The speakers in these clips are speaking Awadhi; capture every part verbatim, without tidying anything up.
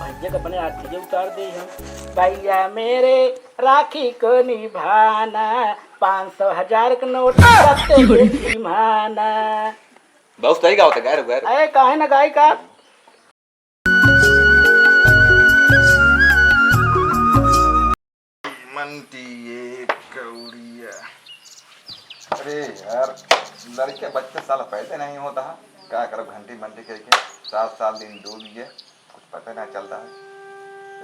भैया के अपने आरती उतार दे हम। भैया मेरे राखी को निभाना, पाँच सौ हजार का नोट रखते हुए घिमाना। बहुत सही गावत है, गाय रे, गाय रे। अरे काहे ना गाई का? मंटी ये कौड़िया। अरे यार, लड़के बच्चे साला पैदा नहीं होता है, का करब? घंटी मंटी करके सात साल दिन डूब गए, कुछ पता नहीं चलता है।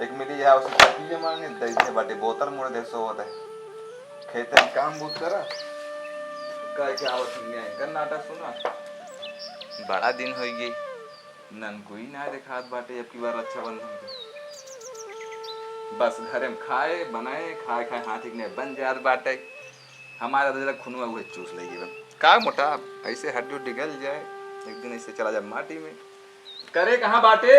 एक मिली है, उसे चपिए मांगे, दे दे बाटे बोतल मुड़े दे सो होता है। खेते में काम बूत करा, कह के आवत सुनिया, इनका नाटक सुना। बड़ा दिन होई गई, ननकुई ना देखात बाटे, अब की बार रक्षाबंधन के। बस घरे में खाए, बनाए, खाए, खाए, हाथी के ने बन जात बाटे। हमारा तो जरा खुनवा उहे चूस लेगी बा। का मोटा, ऐसे हड्डी उड्डी गल जाए, एक दिन ऐसे चला जाए माटी में। करे कहाँ बाटे?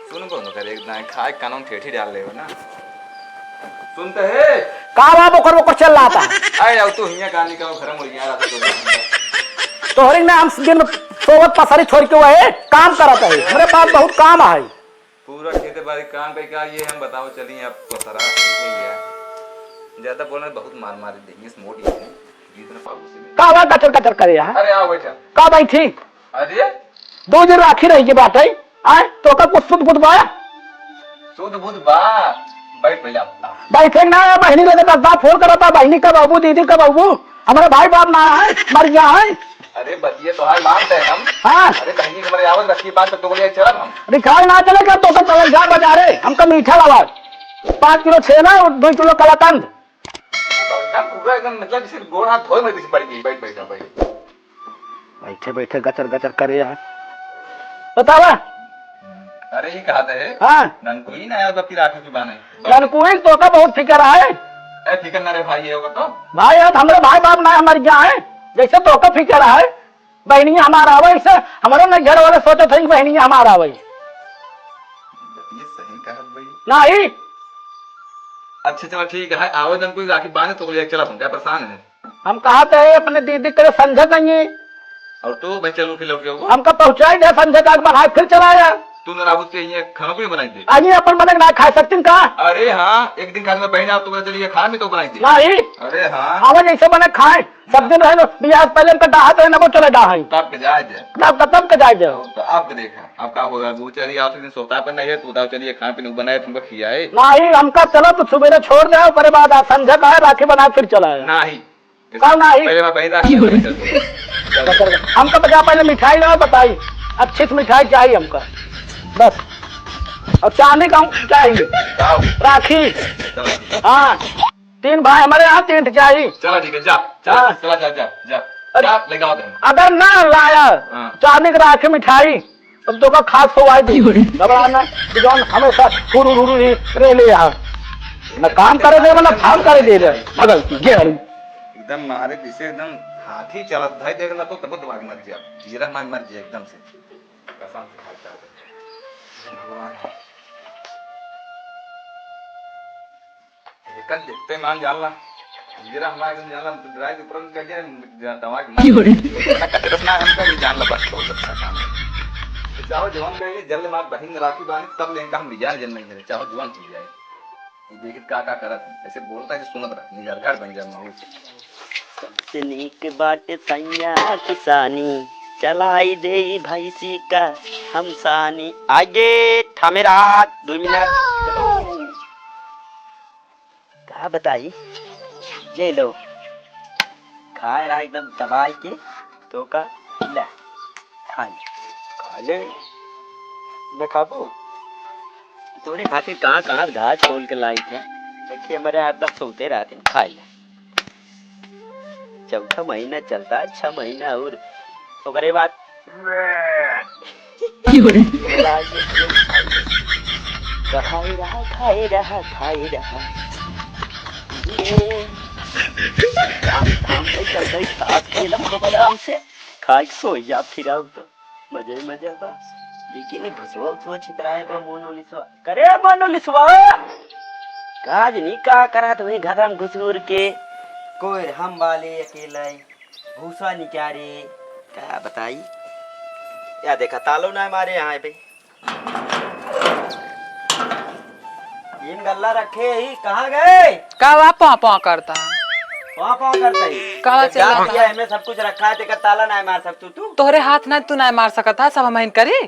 सुन को न करे, एक दाएं खाए, कानून ठेठी डाल ले ना। सुनते है? का बा बोकर बोकर चल रहा था? आए जाओ तू हियां, कहानी का घर में यहाँ रहता तो। तोहरी ना हम दिन में सोवत पसरी छोड़ के हुआ है, काम करत है। हमरे पास बहुत काम है। पूरा खेत बाड़ी काम पे का ये हम बताओ चली आप पसरा, ठीक है यार। ज्यादा बोलना बहुत मार मार देंगे, इस मोटी है, जितना पाऊ से। का बा गटर गटर करे यहाँ? अरे आओ बैठा। का बैठी? अरे? दो दिन राखी रही के बात है, आए? तो का कुछ सुध बुध बा? सुध बुध बा? बैठ पहले आप। बैठे ना, बहिनी लगे दस बार फोन करता, बहिनी कब अबू, दीदी कब अबू? हमारे भाई बाप ना है, मर गया है। अरे बतिये तो हाल मानते हैं हम। हाँ। अरे बहिनी हमारे आवत रखी बात तो बोले चल हम। अरे खाए ना चले क्या, तो का चले जा बाजारे, हमका मीठा लावा, पाँच किलो छेना और दो किलो कलाकंद। एकदम पूरा एकदम मतलब जैसे गोड़ हाथ धोए में जैसे पड़ गई। बैठ, बैठ, बैठ। बैठे, बैठे गचर, गचर करे यार। बतावा। अरे, ये कहा थे? हाँ। ननकुई ना आया, तो फिर आके की बाने? ननकुई तो का बहुत फिकर है। ए, फिकर ना रे भाई, ये होगा तो। भाई, अब हमरे भाई बाप ना मर गया है, जैसे तो का फिकर है। बहनिया हमारा आवे, इससे हमारे ना घर वाले सोचे थे कि बहनिया हमारा आवे। ये सही कहा भाई। नहीं। अच्छा, चलो ठीक है, आवे दिन कोई राखी बांधे तो बोलिए, चला हम क्या परेशान है? हम कहा थे अपने दीदी के समझे नहीं। और तू भाई चलो फिर लौट जाओ। हमका पहुंचाई दे समझे तक बनाए फिर चला आया। तू ना राहुल के ये खाना भी बनाई दे। अरे अपन बने ना खा सकते का? अरे हाँ, एक दिन खाने में बहन आप तो चलिए खाना भी तो बनाई दे। नहीं। अरे हाँ। आवे जैसे बने खाए। सब दिन रहे लो, बियाह से पहले इनका डाहत रहे ना, वो चले डाहई। तब के जाए दे। तब, तब, तब के जाए दे। तो आप के देखा, अब का होगा? वो चली आप दिन सोता पर नहीं है, तो उतार चलिए, खान पीने को बनाए, तुमको खियाए। नहीं, हमका चलो, तो सुबेरे छोड़ दे, ओकरे बाद आज संझा का है, राखी बना, फिर चला आया। नहीं। का नहीं? पहले मैं वहीं राखी बना, चल। हमका बजा, पहले मिठाई लाओ, बताई, अच्छी से मिठाई चाहिए हमका, बस। और चांदी का चाहिए, राखी। चलो। हाँ। तीन भाई हमारे यहाँ, तीन ठे चाही। चला ठीक है, जा, जा, हाँ। चला, जा, जा, जा। अरे, जा, लेके आओ तुम। अगर ना लाया, हाँ। चांदी के राखी मिठाई, तब तो का खास हो आई थी। घबराना, कि जौन हमेशा हुरु, हुरु ही रह ले यहाँ। न काम करे दे, न फाम करे दे रे। भगल की, गे हरी। एकदम मारे पीछे एकदम हाथी चलत भाई, देख ना तो तब दिमाग मर गया। जीरा मार मर गया एकदम से। कसम से खाता है। भगवान। एकर देखते मान जान ला। जीरा हमारे एकदम जान ला, ड्राई के ऊपर कर दिया, जा-, दवा के मार। क्यों रे? एतना कचरस ना हमका, ये जान ला बस बहुत अच्छा काम है। तो चाहो जवान कहेंगे, जल मार बहिन राखी बानी, तब लेंगे हम जान जन नहीं है, चाहो जवान चीज जाए। ये देखित का का करत, ऐसे बोलता है, सुनत रह, निजर घर बन जा माहौल। सबसे नीक बाटे सैया किसानी, चलाई देई भैंसी का हम सानी। आगे ठामे रहा, दो मिनट। का बताई, ये लो, खाए रहा एकदम दबाई के, तो का ले, खा ले। खा ले, न खाबो? तोरे खातिर कहाँ कहाँ घास खोल के लाई थे, देखिए हमारे आप तक सोते रहते हैं, खा ले। चौथा महीना चलता है, छह महीना और, ओकरे बाद खाए रहा, खाए रहा, खाए रहा। ये काम, काम नहीं चलता है, साथ खेलम खूब आराम से, खाए के सोई जा, फिर आओ तो। मजे ही मजा बा। लेकिन ई भुसवा उसवा छितराए बा मोनोलिसवा। करे मोनोलिसवा। का जनी का करत हुई घर में घुसूर के। कोई हम वाले अकेला ही। भूसा निकारे। का बताई? या देखा तालो ना मारे यहाँ पे। तीन गल्ला रखे ही, कहाँ गए? का वा पॉ पॉ करता है? पॉ पॉ करता ही। का जब चिल्लाता जान लिया है? एमे सब कुछ रखा है, तेका ताला नाहीं मार सकतू तू? तोहरे हाथ ना, तू नाहीं मार सकत है, सब हमहिन करी।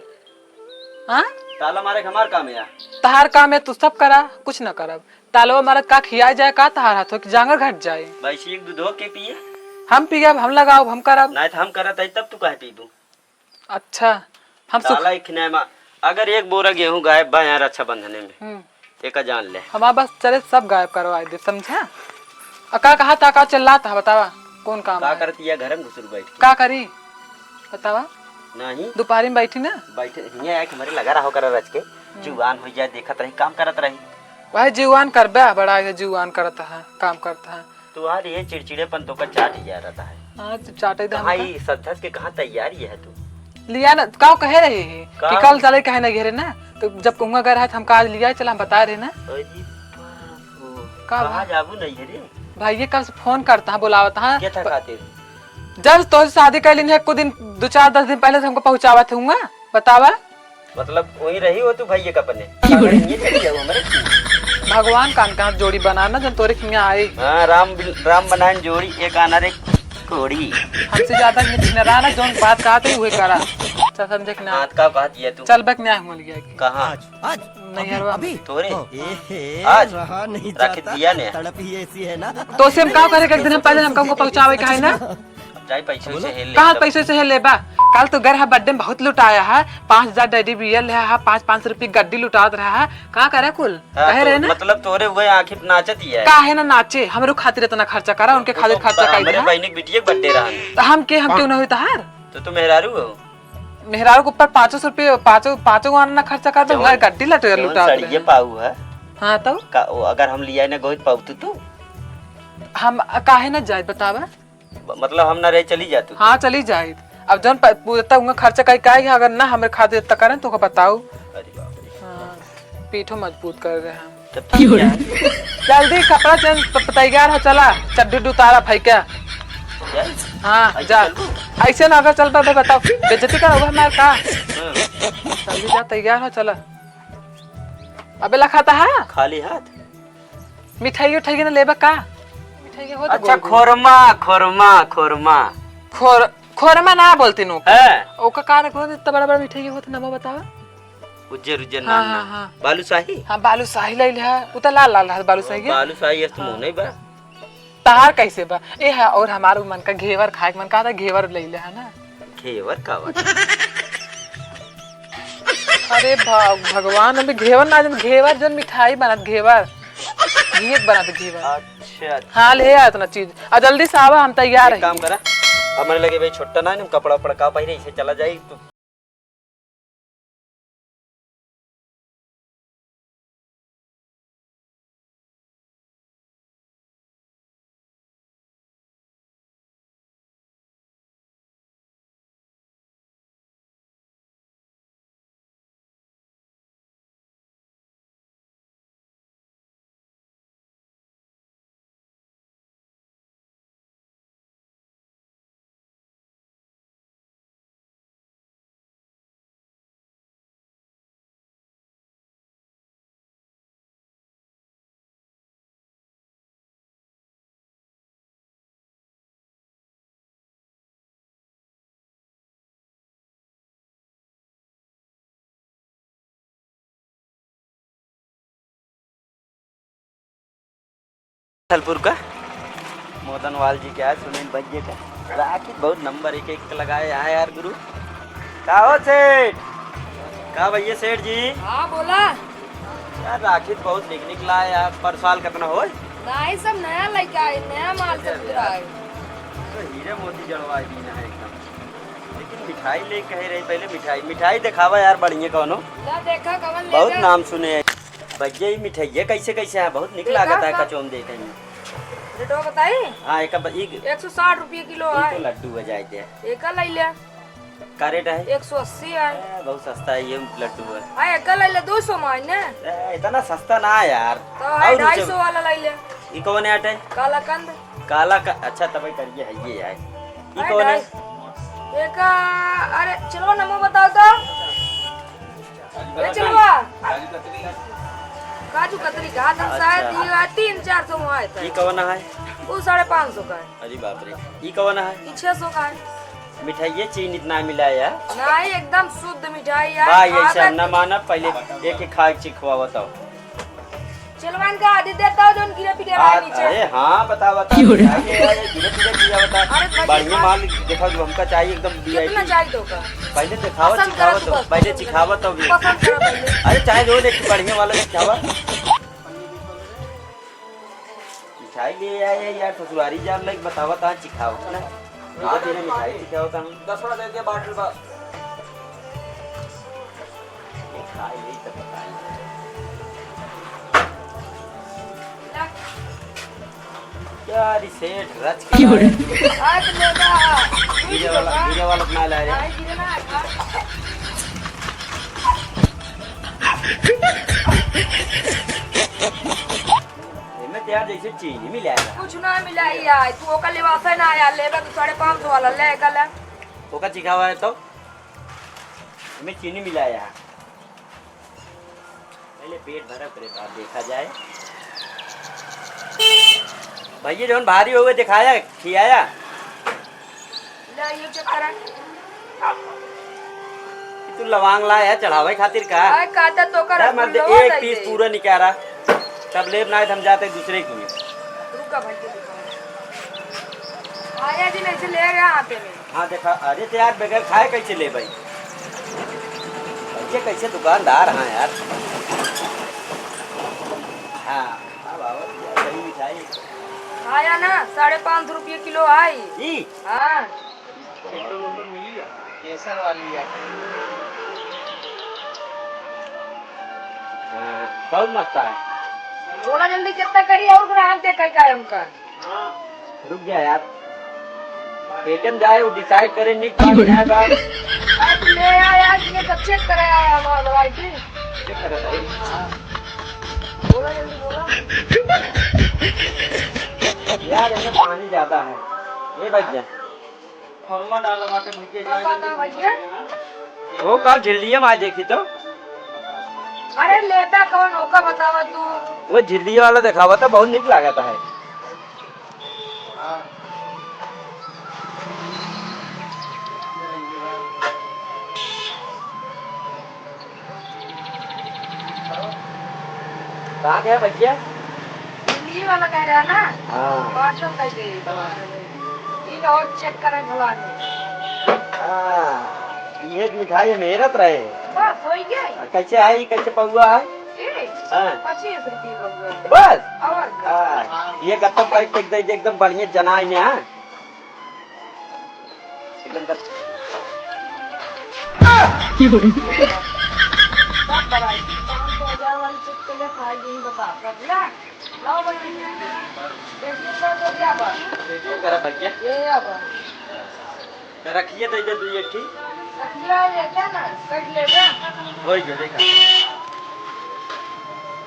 हाँ? ताला मारे के हमार काम है यार। तहार काम है, तू सब करा, कुछ न करब। तालवा मारत का खिया जाए का तहार हाथों की जांगर घट जाए। भैंसी एक दूधो के पिए? हम पियब, हम लगाओ, हम करब। नाहीं तो हम करत हई तब तू काहे पीबू? अच्छा, हम सुख ताला एक खिनाए मा-, अगर एक बोरा गेहूं गायब बा यहाँ रक्षाबंधने में, हम्म। एका जान ले। हमार बस चले सब गायब करवाए दे, समझा? आ का कहा था, का चिल्लात है, बतावा, कौन काम का है? करती है घर में घुसुर बैठ के? का करी? बतावा। नहीं। दोपहरी में बैठी ना। बैठे, हियाँ आके हमारे लगा रहो करा रच के। हम्म। जुआन हो जाए, देखत रही, काम करत रही। वह जुआन करबे, बड़ा है जुआन करत है, काम करत है। तुहार ये चिड़चिड़ेपन तो का चाट ही जा रहता है। हाँ, तो चाटे दे कहाँ हमका। ई सज धज के कहाँ तैयारी है तू? लिया ना, का कहे रहे है का? कि कल चले कहे ना घेरे ना, तो जब कहूँगा गए रहे तो हमका आज लिया चला, हम बता रहे ना। अरे बाप हो। का कहाँ बा? जाबू नहीं है रे? भाई ये कल से फोन करता है, बुलावता है। के था प-, खातिर? जब तोहसे शादी कर लीन है, एको दिन, दो चार दस दिन पहले से हमको पहुँचावत हुआ, बतावा। मतलब वही रही हो तू भैया का अपने? ये चली जाओ हमारे। भगवान कान का जोड़ी बनाना जब तोरे खिया आए। हाँ, राम बिल-, राम बनाए जोड़ी, एक आना रे कोड़ी। हमसे ज्यादा निकलना रहा ना, जौन बात कहा थे वही करा। चल समझे कि ना? बात का बात ये तू? चल बक न्याय हो लिया कि कहाँ? आज, नहीं यार, अभी, अभी? तोरे? ए, आज? रहा नहीं राखी जाता, दिया ने? तड़प ही ऐसी है ना। तो से हम का करे के एक दिन हम पहले हमका हमको पहुँचावे का है ना? अब जाई पैसे बोलो। से हेल ले कहाँ सब। पैसे से हेल लेबा? कल तो घर है बर्थडे में बहुत लुटाया है, पाँच हजार डैडी बियर ले है, पाँच, पाँच सौ रुपये गड्डी लुटात रहा है, का करे कुल? हाँ, कहे तो रहे ना? मतलब तोरे हुए आँखी पे नाचत ही है। काहे ना नाचे? हमरो खातिर इतना खर्चा करा, उनके वो खातिर तो खर्चा हमरे कई दिया। बहिनी के बिटिया के बर्थडे रहा। तो हम के, हम क्यों ना हुई तहार? तो तू मेहरारू हो। मेहरारू के ऊपर पाँचों सौ रुपये, पाँचों, पाँचों आना ना खर्चा कर दे, जवन, हमारे गड्डी लटोया जवन लुटात साड़िये रहे। पाऊ है। हाँ, तो? का, वो अगर हम लिया ना गोहित पाऊ तू, तू? हम काहे ना जाए बतावा? ब-, मतलब हम ना रहे, चली जा तू? हाँ, चली जाइत। अब जौन प-, पूरता हुआ खर्चा कई काई, अगर ना हमरे खातिर इतना करें तो ओका बताऊ। अरे बाप रे। हाँ, पीठो मजबूत कर रहे हैं। तब ठीक है। जल्दी कपड़ा चेंज, प-, तैयार हो, चला, चड्डी उड्डी उतारा, भाई क्या? क्या? हाँ, ऐसे जा। चलबू? ऐसे ना अगर चल पाबे, बताओ, बेइज्जती करबे हमार का? हाँ। जल्दी जा, तैयार हो, चला। अबे लखाता है? खाली हाथ? मिठाई उठाई ना लेबा का? मिठाई होत अच्छा, गोल गोल। खोरमा, खोरमा, खोरमा। खोर-, खोरमा ना बोलती नो। हैं? ओका का ना बोलती, इतना बड़ा बड़ा मिठाई होत, नाम बतावा। उज्जर उज्जर हाँ, नान हाँ, ना। हाँ। बालूशाही? हाँ, बालूशाही ले लिहा। उ त लाल लाल रहा बालूशाही के। बालूशाही है, तुम हाँ। नहीं बा। तहार कैसे बा? ए हा, और हमार मन का घेवर खाए के मन कहा था, घेवर ले लिहा ना। घेवर का बात? अरे भा-, भगवान, अभी घेवर ना, जन घेवर, जन मिठाई बनत घेवर, घी के बनत घेवर। अच्छा, अच्छा। हाँ, ले आ इतना चीज, आ जल्दी से आवा, हम तैयार एक हैं। काम करा, हमारे लगे भाई छुट्टा ना है, हम कपड़ा उपड़ा का पहिरे, इसे चला जाई तू। फलपुर का मोदनवाल जी के है, सुनील भैया का। राखी बहुत नंबर एक एक लगाए हैं यार गुरु। का हो सेठ? का भैया सेठ जी? हाँ, बोला। यार, राखी तो बहुत निक निक लाए यार, पर साल कितना होए? नहीं, सब नया लइका है, नया माल सब पूरा है। तो हीरे मोती जड़वा दीन है एकदम। लेकिन मिठाई ले कहे रही पहले, मिठाई, मिठाई दिखावा यार, बढ़िया कौनो। ला देखा, कवन ले बहुत जा। नाम सुने हैं। भैया, ये मिठाइया कैसे कैसे है? बहुत निक देखा लागत है का? कचौम देखे में। रेटवा बताई? हाँ, एक अब, ई एक सौ साठ रुपये किलो ई तो है। लड्डू हो जाए थे। एक ले ले। का रेट है? एक सौ अस्सी है। ए, बहुत सस्ता है ये लड्डू है। हाँ, एक ले ले, दो सौ में है ना। ए, इतना सस्ता ना है यार। तो है और ढाई सौ ऊंचे वाला ले ले। ई कौन है आटे? कालाकंद। काला का, अच्छा, तब करिए है ये है। ई है कौन है? ढाई। एक, अरे चलो नमो बताओ तो। ए चलवा। काजू कतरी का हाथ हम अच्छा। शायद ये है, तीन चार सौ में आए थे। ई कवन है? वो साढ़े पाँच सौ का है। अरे बाप रे, ई कवन है? ई छह सौ का है। मिठाइये चीनी इतना मिलाया? नहीं, एकदम शुद्ध मिठाई है। भाई, खाओ ऐसे हम ना। ना मानब, पहले एक एक खा के चिखवा बताओ। चलवान का आदि देता हो, जोन गिरे पिटे आ, रहा नीचे। अरे हाँ, बता, बता, क्यों रे? मिठाई ले आए, गिरे पिटे पिया बता। अरे भाई, बढ़िया खा। माल दिखाओ, जो हमका चाहिए एकदम कितना V I P। चाहिए तो का? पहले दिखावा, पसंद चिखावा करा तू तो, बस। पहले चिखावा तो भी। पसंद करा पहले। अरे चाहे जो देख, बढ़िया वाला दिखावा। मिठाई ले आए यार, ससुरारी जान लग, बतावा ता चिखावा ना। हाँ, तेरे मिठाई चिखावा ता। दस वाला दे दे, बाटल बा। ये खाई नहीं तो पता नहीं। यार, ई सेठ रच के क्यों रे? लाए। आज लेगा। गिरे वाला, गिरे वाला अपना ला रे। आज गिरे ना, आज। एमे तो यार जैसे चीनी मिलाया है। कुछ ना मिलाई यार, तू ओकर लेवासे ना यार, लेबे तो साढ़े पाँच सौ वाला ले, एका ले। ओका चिखावा है तो? एमे चीनी मिलाया है। पहले पेट भरा करे, बाद देखा जाए। भैया, जौन भारी होवे दिखाया, खियाया। ले, ये check करा। तू लवांग लाया है चढ़ावे खातिर का? आय, काटा तो कर, यार, मर्द, लोहा एक दे piece दे। पूरा निकारा, तब लेब ना, हम जाते दूसरे की। रुका भाई, के दुकान। आया जी, नहीं से ले गया आते में। हाँ, देखा, अरे तो यार, बगैर खाए कैसे ले भाई? कैसे, कैसे दुकानदार हाँ यार। हाँ, हाँ बाबा, सही मिठाई। आया ना, साढ़े पाँच सौ रुपये किलो आई। ई? हाँ। केसर वाली है। हाँ, बहुत मस्त है। बोला जल्दी, कितना करी और ग्राहक देखा का है उनका। रुक जा यार, पेटन जाए, वो decide करे नहीं का है बात। अब ले आया, ये सब check कराया है हमारा दवाई की। Check करा भाई। बोला जल्दी, बोला। यार, इसमें पानी ज्यादा है, ये बच जा। फलवा डाला बाटे भैया, जाए पता भैया। वो का झिल्लिया में देखी तो। अरे लेता कौन होगा बतावा तू। वो झिल्लिया वाला दिखावा तो बहुत निक लागत है। कहाँ गया भैया? दिल्ली वाला कह रहा ना? हाँ। WhatsApp कर दे। ई तो और check करे भला नहीं। हाँ, ये मिठाई मेरत रहे। बस, हो गया। कैसे आई, कैसे पौवा है? ए, हाँ। पच्चीस रुपये पौवा। बस? और का? हाँ, ये गत्ता pack कर दे, एकदम बढ़िया जनाई में, हाँ। एकदम कर। सब बड़ा है। पाँच सौ हजार वाली चुटकुले खाई यही बता, समझला? लाओ भाई, देखिए, सौ रुपया बा। देखिए, करा भैया। ये अब। तो रखिए, दे दे, दू एक ठी। रखिए, ये क्या ना, कट ले बे। होई गयो, देखा।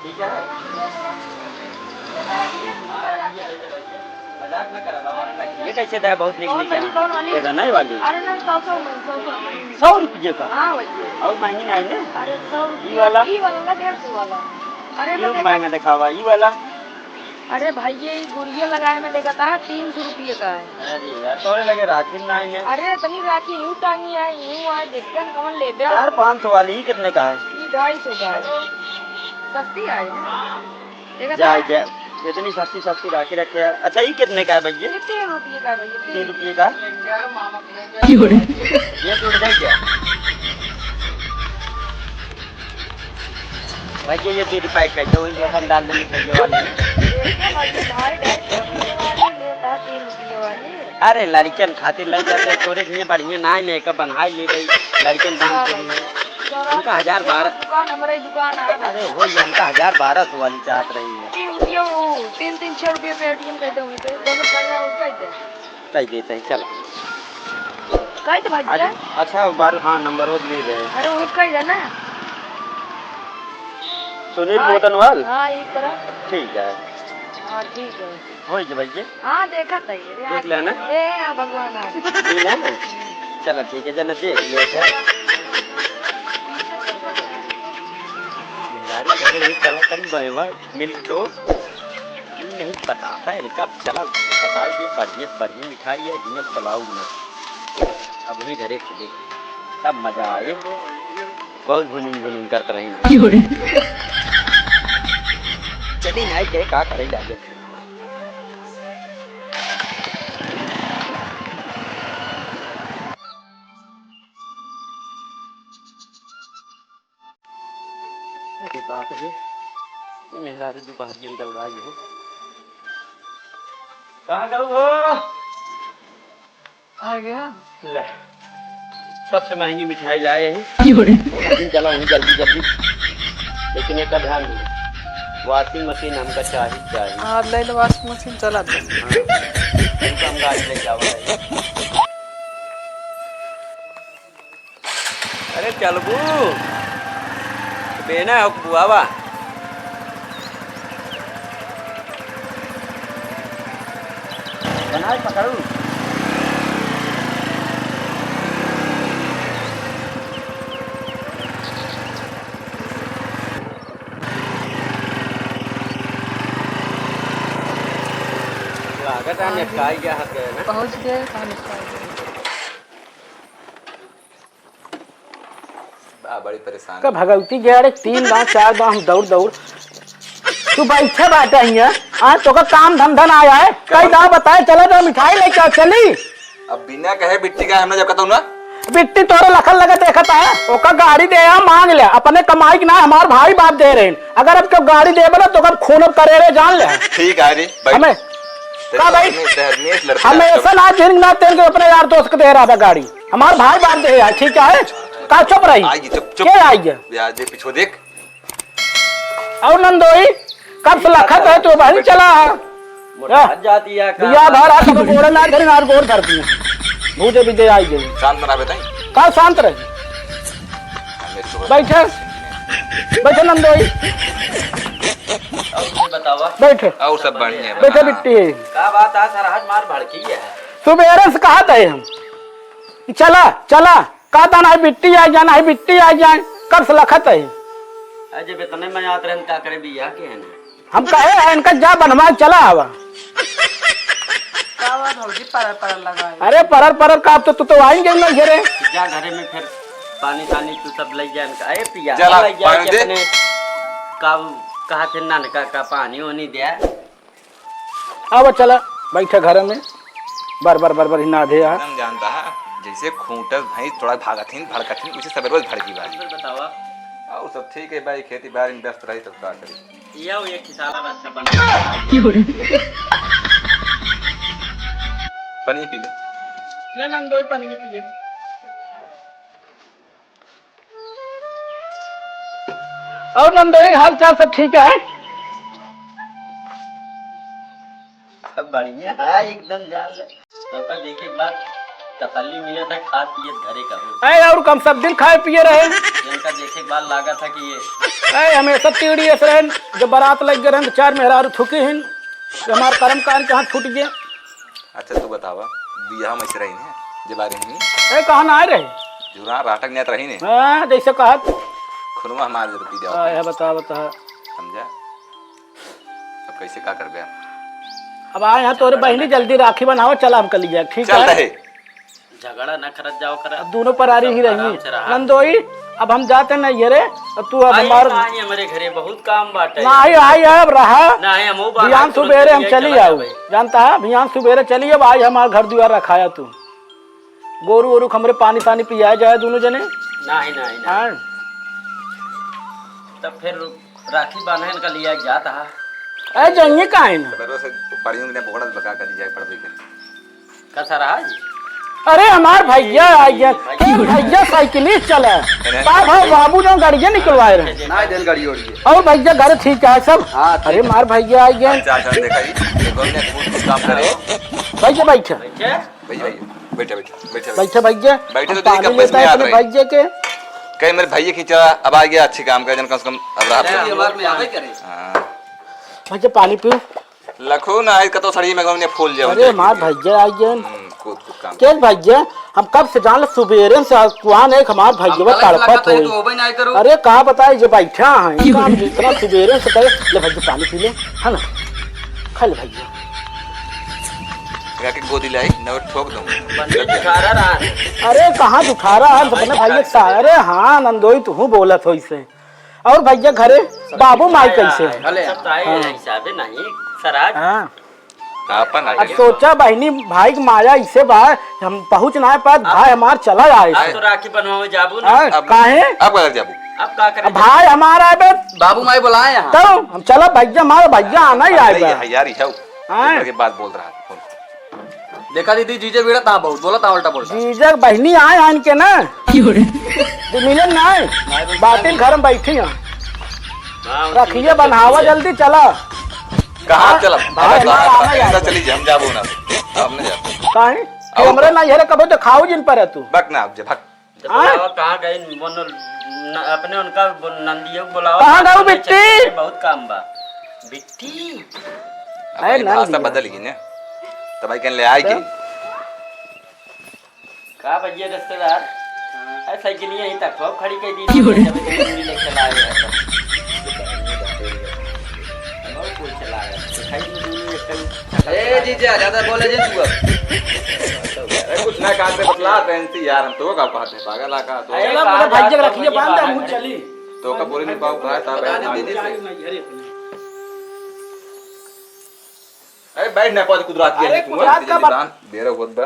ठीक है। मजाक ना करा बाबा। ये कैसे दे? बहुत निक कौन निक है। वाली, कौन वाली? ये तो नहीं वाली। अरे ना, सौ, सौ में, सौ, सौ में। सौ रुपये का? हाँ, वही। और महंगी नहीं ना? अरे, सौ रुपये। ई वाला? ई वाला ना, डेढ़ सौ वाला। अरे, ये ना, महंगा दिखावा, ई वाला। अरे भाई, ये गुड़िया लगाए में देखा था, तीन सौ रुपये का है। अरे यार, तोरे लगे राखी नहीं है। अरे, इतनी राखी यूं टांगी है, यूं है, देखते हैं कौन ले दे। चार पाँच सौ वाली ही कितने का है? ये ढाई सौ का है, सस्ती आई है। देखा जा, था? जा, इतनी सस्ती सस्ती राखी रखे हैं। अच्छा, ये कितने का है भैया? ये तीन रुपये का है भैया, तीन तीन। रुपये का? ये टूट जाए क्या? भाई, ये, ये दो रुपए का, तो वही हम डाल देंगे, भैया वाले। देखो भाई, ये ढाई, ढाई सौ रुपये वाले लेता है, तीन रुपये वाले। अरे, लड़कियन खातिर लड़का तो तोरे लिए बढ़िया ना है, मेकअप बनाए ले गई, लड़कियन दान हाँ करी भाई। है। उनका हजार बारह। दुकान, हमारे दुकान आ रहा है। अरे, हो, ये उनका हजार बारह सौ वाली चाहत रही है। तीन रुपये वो, तीन, तीन, छः रुपये पे A T M कहते हुए, तो दोनों करना, वो कहते हैं। कह देते हैं, चलो। कह दे भाई अरे, जी। अच्छा, बार, हाँ, नंबर वो ले रहे हैं। अरे, वो कह दे ना। सुनील हाँ, मोदनवाल? हाँ, एक तरह। ठीक है। हाँ, ठीक है। हो जी भैया। हाँ, देखा था ये। देख लेना। ए, हाँ, भगवान आ गए। ठीक है ना? चलो, ठीक है, जना देख लिया था। नहीं चला कहीं बैवा मिल तो नहीं पता है इनका। चला पता है ये बढ़िया बढ़िया मिठाई है, इन्हें खिलाऊ ना। अब वही घरे चले, तब मजा आए। बहुत घुनिंग घुनिंग करत रही। चली ना के का करे जाके। अरे बाप रे, मेहरारू दुपहरिया में दौड़ाई हो। कहाँ गऊ हो? आ गया। ले, सबसे महंगी मिठाई लाए हैं। क्यों रे? लेकिन चला हूँ जल्दी जल्दी, लेकिन एक ध्यान दो, washing machine हमका चाहिए, चाहिए। हाँ, ले लो washing machine, चला दे। हाँ, हमका हम गाड़ी ले जाओ भाई। अरे चलबू? बेना हो बुआवा। बनाए पकड़ू। लागत है, हाँ, निपटाई गया हक है ना? पहुँच गए, कहाँ निपटाई गए? बा, बड़ी परेशान का है। भगवती गया रे, तीन गांव, चार गांव हम दौड़, दौड़। तू बैठे बाटे हियां, हाँ, तोका काम धंधा ना आया है? कई का? गांव बताए, चला जा, मिठाई लेके आओ, चली। अब बिना कहे बिट्टी का हमने जब कहता हूँ ना। बिट्टी तोरे लखन लगे देखता है, ओका गाड़ी दे आ, मांग ले, अपने कमाई के ना हमार भाई बाप दे रहे हैं। अगर अब तो गाड़ी देबे ना, तो अब खून अब करेरे जान ले। ठीक है रे, बैठ। हमें तेरे का भाई? धर्मेश, धर्मेश लड़का हम है। ऐसा ना जिन ना तेल के अपने यार दोस्त के दे रहा था गाड़ी। हमार भाई बाप दे यार, ठीक है? का चुप रही? आइए, चुप, चुप। के आइए? यार, देख, पीछे देख। और नंदोई, कब से लखत है तू, बहन चला है? मोटा या। जाती है, का बिया बात? भर आ, तब गोड़े ना धरी, ना गोड़ धरती है। भूजे भी दे आई गई। शांत रहा बेटा। का शांत रही? बैठे, बैठे नंदोई। और कुछ बतावा? बैठे। और सब बढ़िया है। बैठे बिट्टी। का बात है सर, आज मार भड़की है? सुबेरे से कहा था हम, चला, चला, का ताना है बिट्टी आ जाए, ना है बिट्टी आ जाए, कब से लखत है? अरे जब इतने में आत रहन का करे बिया के है ना? हम कहे हैं इनका जा बनवा चला आवा। का बात भौजी परर परर लगाए? अरे परर परर का, अब तो तू तो आएंगे ना घेरे। जा घरे में फिर पानी पानी तू सब ले जाए इनका। अरे पिया चला, ले जाए पानी के दे। अपने का कहा थे नानका का पानी ओनी दे। अब चला, बैठे घर में, बर बर बर बर ही ना दे यार। हम जानता है, जैसे खूंटस भैंस थोड़ा भागत हिन, भड़कत हिन, उसे सवेरे रोज भड़की बारी। फिर बतावा। और सब ठीक है भाई, खेती बाड़ी में व्यस्त रही, तब का करी। ये वो एक खिसाला बच्चा बना। क्यों रे? पानी पी ले। ले नंदोई, पानी पी ले। और नंदोई, हाल चाल सब ठीक है? सब बढ़िया है, एकदम जान ले। सबका देखे के बाद तसल्ली मिले था, खा पिए घरे का हो। अरे, और कम सब दिन खाए पिए रहे। इनका देखे के बाद लागा था कि ये अरे, हमेशा तीड़ी ऐसे रहे, जब बारात लग गए रहे, तो चार मेहरारू थुके हैं, तो हमारे कर्म कांड के हाथ फूट गए। अच्छा, तू बतावा, बियाह में से रही ने, जे बारे में? ए, कहाँ ना आए रहे? जुरा राटक नियत रही ने। हाँ, जैसे कहा। खुनवा हमार जरूर पी जाओ। हाँ, यह बता, बता। समझा? अब कैसे का करबे? अब आए हैं तोरे बहिनी, जल्दी राखी बनाओ, चला हम कल जाए, ठीक है? चल रहे। झगड़ा न करत जाओ कर। अब दोनों परारी ही रही। नंदोई, अब हम जाते नहीं है रे, अब तू अब आई हमार ना, आई हमरे घरे बहुत काम बाटे। ना आई, आई अब रहा। ना आई, हम बाहर बिहान तुरंत सुबेरे हम चलिए चली चला आओ। जाबे। जानता है, बिहान सुबेरे चली, अब आई हमार घर दुआर रखाया तू। गोरू वोरू के हमरे पानी सानी पियाए जाए दोनों जने। नाही, नाही, नाही। हाँ। तब फिर राखी बांधे इनका लिया जात हा। ए, जंगी काहे ना? बरवा से पड़ियों ने बोकड़ा बका कर दिया पड़ गई। का सर आज? अरे हमार भैया आ गया। भैया। भैया साइकिल ही चला। अरे। का भाई बाबू जो गाड़ियाँ निकलवाए रहे। ना देन गाड़ी ओड़ी है। और भैया घर ठीक है सब? हाँ, ठीक अरे है। मार भैया आ गया। अच्छा, अच्छा, देखा ही। ये कौन है? कौन काम करे? भैया बैठा। बैठे? भैया, भैया, बैठे, बैठे, बैठे, बैठे। बैठे भैया, बैठे हम तो देखिए, पानी कब लेता इसमें है याद अपने रही। भैया के। कहीं मेरे भैया खींचा, अब आ गया अच्छी काम का, जन कम से कम अब रात अरे, को। हमार में आवे करे। हाँ। भैया पानी पीऊ। लखो ना, आज कतो सड़ी में गमने फूल जाओ, अरे जाके मार पियो। भैया आ गए। हम्म। कूद कूद काम। के भैया, हम कब से जान ले, सुबेरे से आज कुआन है, हमार भैया तड़पत होई। अरे का बताई, जे बैठा है, काम इतना सुबेरे से करे। ले भैया, पानी पी ले, है ना, खा ले भैया। लगा के गोदी लाई, न ठोक दूं। बंदे दुखारा रहा है। अरे कहाँ दुखारा है, अपने भाई एक सा-, अरे हाँ, नंदोई, तू बोलत हो इसे। और भैया, घरे बाबू माई कैसे हैं? भले सब तो आए हैं, हाँ। हिसाबे नहीं, सराज। हाँ। आपन अब आइए। सोचा बहिनी भाई के माया इसे बा, हम पहुँच ना पाए, भाई हमार चला आए अब से। तो राखी बनवावे जाबू ना। हाँ, अब काहे? अब का जाबू? अब का करे? अब भाई हमारा आए बे। बाबू माई बुलाए हैं। तो हम चला भैया, हमारा भैया आना ही आए अरे बा। ये यार, ये हाँ। ऊपर के बात बोल रहा है। देखा दीदी, जीजे बिगड़त ना बहुत, बोलत ना उल्टा पुल्टा। जीजे बहिनी आए हैं इनके ना। क्यों रे? तो मिलन ना आए। बातिन घर में बैठी हैं। हाँ, रखिए, बनावा जल्दी, चला। कहाँ चलब? भाई, अब हमारा तो आना ऐसा यार। चली जे हम जाबो ना। हम नहीं जाबो। काहे? अब कैमरा नहीं है रे, कबो देखाओ जिन पर है तू। बक ना, अब जे भक। तो हाँ? बुलावा, कहाँ गई? बोनो न-, अपने उनका बो-, नंदियों को बुलावा, कहाँ गऊ बिट्टी? बहुत काम बा। बिट्टी? अब अरे भाई, भाषा नंदिया। बदल गई ना। तब भाई कहने ले आए तो? के। का भैया रिश्तेदार? हाँ। अरे साइकिल यहीं तक खूब खड़ी कर दी, क्यों रे? जब इतनी दूरी लेके चला आए हैं तो। बहुत कोई चला आया। दिखाई नहीं दूरी एक कहीं। ए जीजा, ज्यादा बोले जे तू अब। अरे कुछ ना काट दे, बतला फैंसी यार, हम तो का कहते हैं, पागल आ का तो। अरे चलो, मेरे बाहर भाई जब रखिए, बांध दे, हम चली। तो का बोले नहीं पाऊँ, कहा था बहन दीदी से। अरे बैठ ना, कुछ कुदरात के अरे, तू, कुदरात का बात। बेरा होत बा।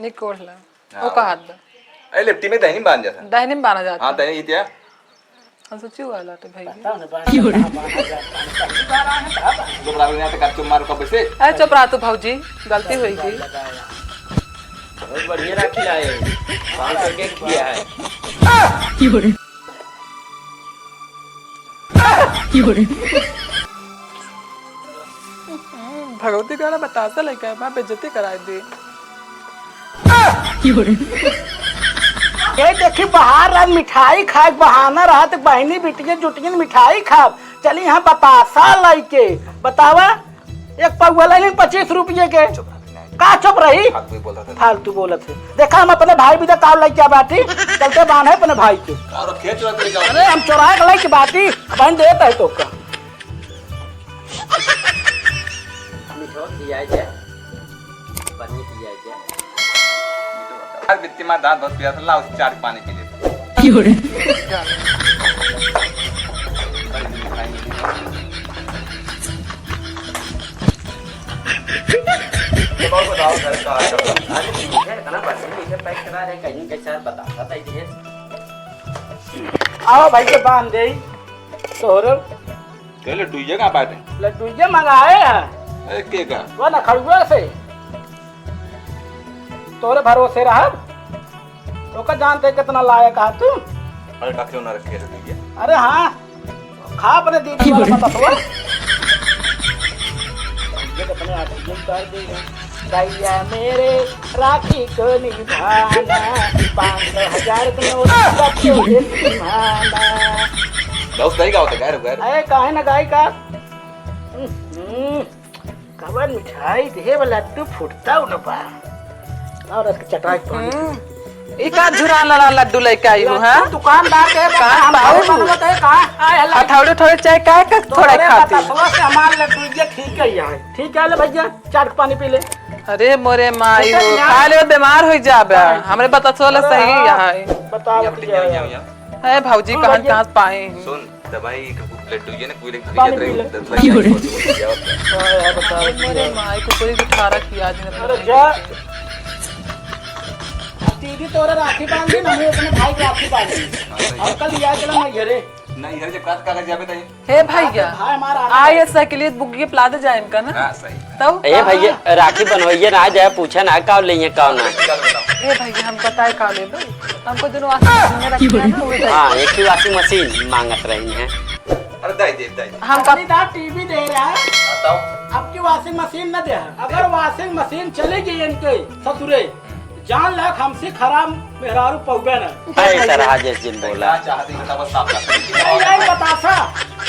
निकोल ला। हाँ। ओका हाथ दा। ए, लेफ्टी में दहिनी में बांध जाता। दहिनी में बांधा जाता। हाँ, दहिनी इतिया। हम सोची हुआ लाटे भाई। पता नहीं, बांधा जाता, बांधा जाता। गोबरा में यहाँ तक आप चुप मारो कब से? ए, चुप रहा तू भौजी, गलती होई गई। बहुत बढ़िया राखी लाए। पाँच सौ के किया है। भगवती का बतासा लेके आए, माँ बेइज्जती कराए दे। ये देखी, बाहर रात मिठाई खाए के बहाना रहा, तो बहिनी बिटिया जुटियन मिठाई खाब। चली यहाँ बतासा लेके, बतावा, एक पौवा ले लें पच्चीस रुपये के। चुप रह, नहीं। का चुप रही? फालतू ही बोल रहा था। फालतू बोलत है। देखा, हम अपने भाई भी तो काल लेके बाटी, चलते बांध है अपने भाई के। और खेत चुरा के लेके आओ। अरे, हम चुरा के लेके बाटी, बहन देत है तो का। मिठो खियाए जा, पनीर खियाए जा। यार, बित्ती माँ दांत बहुत पिया था, लाओ, चार पानी पी ले। क्यों रे? अरे, मीठे इतना बढ़िया, मीठे पैक करा रहे, कहीं के साथ बताता था ये। आओ भाई के बांध दे, तोहरे। कह लड्डू ये कहाँ पाए थे? लड्डू ये मंगाए हैं। अरे, के का? वो नखड़ुआ से। तोरे भरोसे रहब। तो का जानते कितना लायक है तू? अरे, का क्यों ना रखे है लड्डू ये? अरे हाँ, खा अपने दीदी वाला बतासवा। ये तो अपने आप ही कर देगा। भैया मेरे राखी को निभाना, पाँच सौ हजार के नोट का तो निभाना। दोस्त, नहीं गाओ तो, गाय रो, गाय रो। अरे, काहे ना गाय का? हम्म, कवन मिठाई देहे वाला लड्डू फूटता हूँ ना बा। और इसके चटाई पानी। हम्म, ई का झुरान वाला लड्डू लेके आई हूँ, हाँ? दुकानदार के का हम पाऊ? बनवत है, का? आए हला। हथौड़े, थोड़े चाय काहे का तो थोड़ा अरे खाती? बतासवा से हमार लड्डू ये ठीक है यहाँ। ठीक है, ले भैया, चाट के पानी पी ले। अरे मोरे माई हो, खा ले, बीमार हो जाबे। हाँ। हमरे बतासवा ला सही है। बताओ, ये अपनी जाओ, जाओ, जाओ। ए भौजी, हाँ, कहाँ, भैया। कहाँ पाए हैं? सुन, दवाई के लड्डू ये ना, कोई लेके पानी पी ले। दस लग जाए, बहुत बढ़िया होता है। हाँ, यार, बताओ, अरे मोरे माई को कोई भी ठारा किया आज ने अरे जा। दीदी तोरा राखी बांधी ना, मैं अपने भाई की राखी बांधी। हाँ, सही। और कल लिया चला मैं घरे। नहीं, घर जब काट कागज जाबे तई। हे भैया, भाई हमारा आना आए है। साइकिल बुक के प्लाद जाए इनका ना। हाँ, सही। तब ए भैया, राखी बनवइया ना जाए, पूछे ना का लेइए का ना। चल बताओ। ए भैया, हम बताए का लेबे? हमको दोनों washing machine रखी है ना, वो दे। हाँ, एक ही washing machine मांगत रही हैं। अरे दे दे, दे दे। हम कब टीवी दे रहा है। बताओ। अब की washing machine न दे। अगर washing machine चली गई इनके ससुरे, जान लाख हमसे खराब मेहरारू पौबे ना। ऐसा राजेश जी ने बोला। क्या चाहते हैं, बताओ, साफ साफ। नहीं, नहीं, बतासा।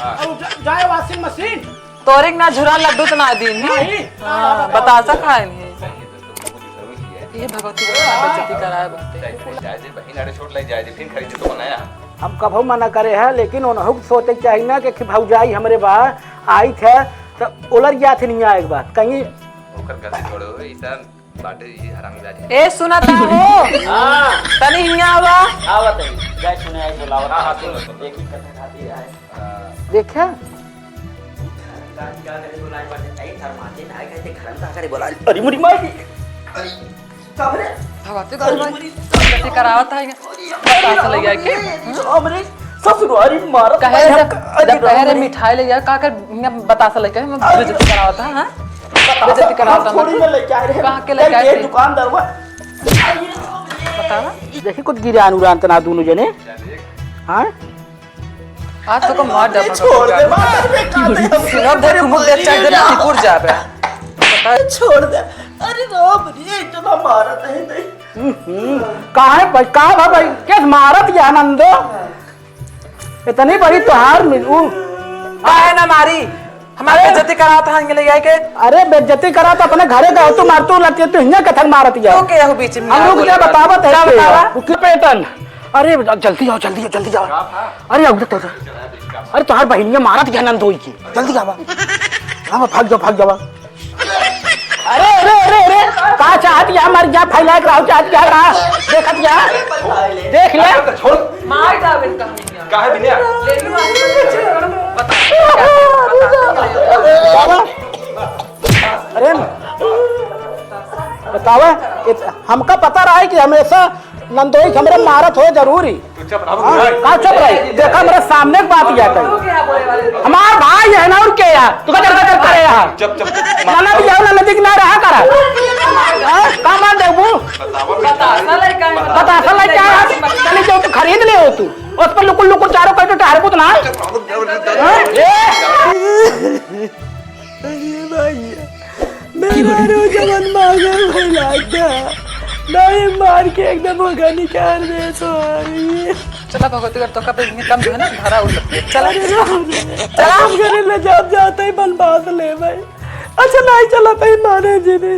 हाँ। अब जा-, जाए washing machine। तोरिक ना झुरा लड्डू त ना दीन ही। नहीं। हाँ, बतासा खाए नहीं। ये भगवती का बेइज्जती कराए बाटे। जाए दे बहिन, अरे छोड़ ले, जाए दे, फिर खरीदे तो नया। हम कभो मना करे है, लेकिन उनहु के सोचे के चाही ना कि भौजाई हमरे बा, आई थे, तो ओलर गया थे नहीं आए के बाद। कहीं ओकर गलती थोड़े हो, ई त बाटे, ई हरामजादी। ए, सुना ता हो? हाँ। तनी हियाँ आवा। आवत है। जाए सुने आई बोलावत हाँ, हाँ, है। सुनो, सुनो। एक ही कथा खाती है। देखा? अरे मुरी माई। अरे, का रे? भगवती घर में बेइज्जती करावत है, बतासा लइका के। अरे, हमरे ससुरारी मारत कहे है, जब, अरे, जब कहे रे राम रे। मिठाई ले जा, का कर, हियाँ बतासा लइका के, हम अरे। बेइज्जती करावत है, हाँ? बतासा बेइज्जती करावत हम है। थोड़ी ना लेके आए रहे। कहाँ के लेके आए ये थे? दुकानदार हुआ। बतावा। देखी कुछ गिरान उरान तना दोनों जने। हाँ? आज तो को मार डाल छोड़ दे, मार दे, सुनब दे, तुम दे, चल दे, निकुर जाबे। छोड़ दे। अरे राम रे, इतना मारत है नहीं। हम्म, काहे भाई, का भा भाई, केस मारत या नंदो? इतनी बड़ी तोहार मिलू। काहे ना मारी? हमारे बेइज्जती करावत है, हिंगे ले आए के। अरे, बेइज्जती करा तो अपने घरे का हो, तू मार, तू लतिया, तू हिंगे कथक मारत या। तू के हो बीच में हम लोग बोले क्या वाला? बतावत है क्या के? बतावा? वो की पेटन। अरे, जल्दी आओ, जल्दी आओ, जल्दी आओ। अरे, अब तो, अरे, तोहार बहिनिया मारत गया नंदोई की। जल्दी आवा। आवा, भाग जाओ, भाग जाओ। अरे, अरे, अरे, अरे, का चाहत या? हमार क्या फैला के रहो, चाहत क्या रहा? देखत क्या? देख ले। छोड़। मार डाल इनका। काहे बिना? ले लो, बता। बाबा, अरे, बतावा, इत-, हमका पता रहा है कि हमेशा नंदोई के हमरे मारत हो जरूरी। तू चुप रहो, हाँ, भाई। का चुप रही? देखा, हमरे सामने की बात यह कही। हमार भाई है ना, और क्या यार? तू गजर गजर करे यार। चुप, चुप, चुप। ननद यह ननद की ना रहा करा। हाँ, का मान देबू? बतावा, बतासा लइका है, बतासा लइका है। चली जाओ, तू खरीद ले हो तू। उस पर लुकुर लुकुर चारों करके टहरबू तो ना। हाँ? ए! अरे भैया, मेरा रो जवन मांगे भैला था। नहीं, मार के एकदम होगा निकाल दे तो। चला भगवती घर तो का पे इतनी कम जो है ना, भरा उठ। चला। अरे राम रे। चला। हम घरे ले जाब, जाते ही बनवास ले भाई। अच्छा, नहीं चला तो ही मारे जी ने।